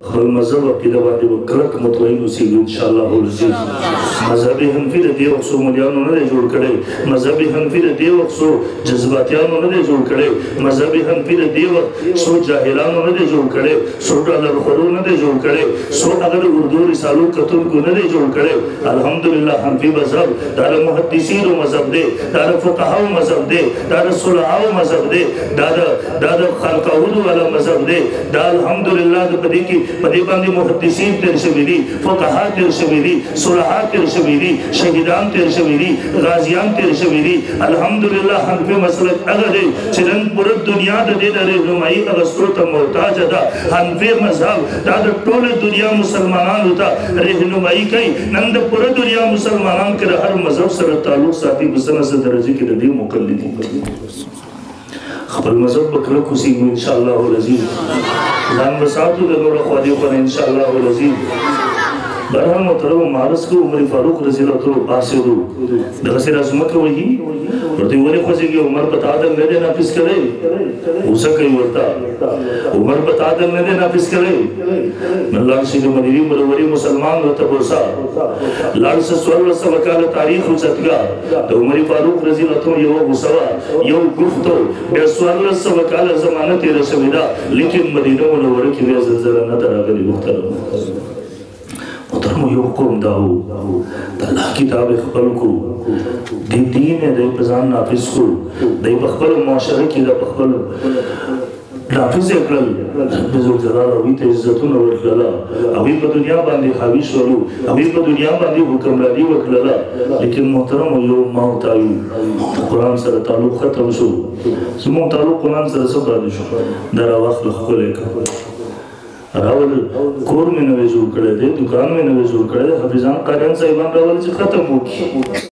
خپل مذهب عقیده باندې به کلک مطمئن اوسېږو انشاءالله العزیز. مذهب حنفي د دې وخت څو ملیانو نه دی جوړ کړی، مذهب حنفي د دې وخت څو جذباتیانو نه دی جوړ کړی، مذهب حنفي د دې وخت څو جاهلانو نه دی جوړ کړی، څو ډالر خورو نه دی جوړ کړی، څو هغه د اردو رسالو کتونکو نه دی جوړ کړی. الحمدلله حنفي مذهب دا د محدثینو مذهب دی، دا د فقهاو مذهب دی، دا د صلحاو مذهب دی، دا د خانقاهونو والا مذهب دی. دا الحمدلله د په دې کې په دې باندې محدثین تېر شوي دي، فقها تېر شوي دي، صلحا تېر شوي دي، شهیدان تېر شوي دي، غازیان تېر شوي دي. الحمدلله حنفي مسلک هغه دی چې نن پوره دنیا د دې د رهنمایي اغستو ته محتاج ده. حنفي مذهب دا د ټوله دنیا مسلمانانو ته رهنمایي کوي. نن د پوره دنیا مسلمانان که د هر مذهب سره تعلق ساتي په څه نه څه درجه کې د دې مقلدین دي. خپل مذهب به کلک اوسېږو انشاءالله العزیز، ځان به ساتو د نورو خوا دې خوا نه انشاءالله العزیز. برحال محترم معرض کو عمر فاروق رضی الله تعالی پاسېدو دغسې را ځمکه وهي ورته یې ولې خوځېږي؟ عمر په تا عدل نه دی نافذ کړی، غوسه کوي ورته، عمر په تا عدل نه دی نافذ کړی. نو لاړ شي د مدینې منورې مسلمان ورته بوسه لاړ شه 1400 کاله تاریخ اوچتګه د عمر فاروق رضی الله تعالی یوه غوسه وه، یو ګفت و، بیا 1400 کاله زمانه تېره شوې ده، لیکن مدینه منوره کې بیا زلزله نه ده راغلې. محترم محترمو یو قوم دا و د الله کتاب یې خپل کړو، دې دین یې دی په ځان نافذ کړو، دی په خپل معاشره کې دا په خپل نافذ یې کړل. رب ذوالجلال هغوی ته عزتونه ورکړله، هغوی په دنیا باندې حاوي شولو، هغوی په دنیا باندې حکمراني وکړله. لیکن محترمو یو ما او تا یو د قرآن سره تعلق ختم شو. زموږ تعلق قرآن سره څه پاتې شو؟ دا راواخله ښکلی کړه، راول کور مې نوی جوړ کړی دی، دکان مې نوی جوړ کړی دی، حافظان قاریان صاحبان راول چې ختم وکړي.